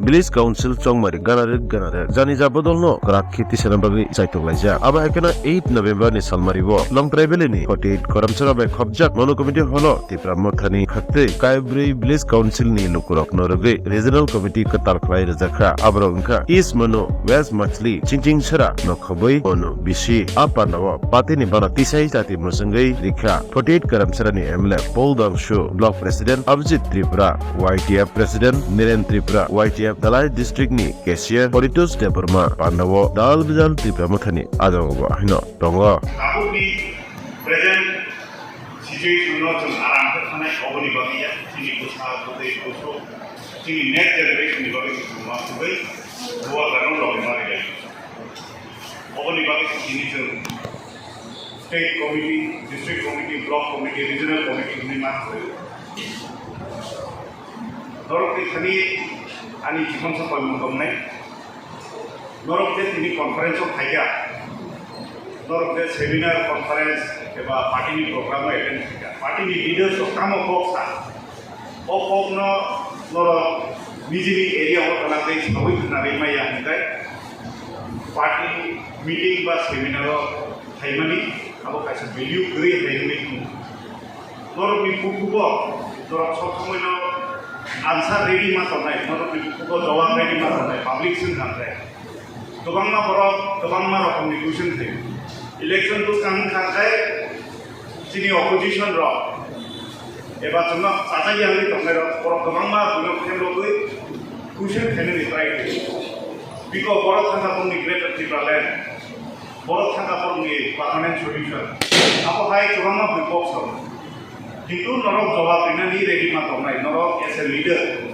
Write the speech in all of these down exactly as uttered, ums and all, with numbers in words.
Village Council Chongmari Ganarit Ganarit Janija Bodolno kwrak khe tisana bagwi chaitok laijak. Abo hai kheno eight November ni salmari o Longtrai Valley ni forty eight Karamsara bai khopjak Manu Committee Hall o Tipra Mothani khaktwi kaibrwi Village Council ni lukurokno rwgwi Regional Committee kwtal khlai rwjakha. Aborok wngkha East Manu, West Machli, Chingchingsara, Nokhobwi, Manu, Bisi. A pandao party ni bana tisai jati mwswngwi rikha. Forty eight Karamsara ni M L A Paul Dangshu, Block President Abhijit Tripura, Y T F President Niren Tripura, Y T F Dalai District ni Cashier Poritos Debbarma pandao dal bijal Tipra Mothani ajogo bo haino tongo. Tabukni present situation no chwng aram khe thanai, oboni bagwi ya chini bwsa bwtwi bwswk, chini next generation ni bagwi chwng ma kubui buwa gano logi ma rwgwi. Oboni bagwi chini chwng state committee, district committee, block committee, regional committee hwnwi ma kubui. Norok ni thani ani chikon sa koimung tongnai. Norok je tini conference o phaikha, norok je seminar conference eba party ni program o attend khaikha, party ni leaders rok tamo kok sa, o kok no norok nijini area o twlangwi sawi khwnarwi maya hwnkhe party meeting ba seminar o phaimani abo kaisa value kwrwi hai wngwi tongo. Norokni bukugo norok sob somoino answer ready ma tongnai, norokni bukugo jawab ready ma tongnai, public swng kha khe. Kwbangma borok kwbangma rokomni question khaio. Election bwskang wngkha khe chini opposition rok eba chwngno chajak ya wngwi tongnai rok, borok kwbangma buino khenlogwi question khainani try khaio. Biko borok thangkha bongni Greater Tipraland. Borok thangkha borokni permanent solution. Abo hai kwbangma bui kok sao. Kintu norok jawab rinani ready ma tongnai, norok as a leader.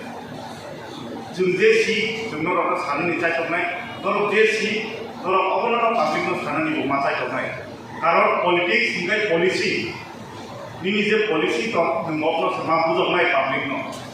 Chwng je si, chwng norokno sanani chaitoknai, norok je si, norok obono no public no sanani bo ma chaitoknai. Karon politics hingkai policy. Nini je policy tong, nwng okno sama bujoknai public no.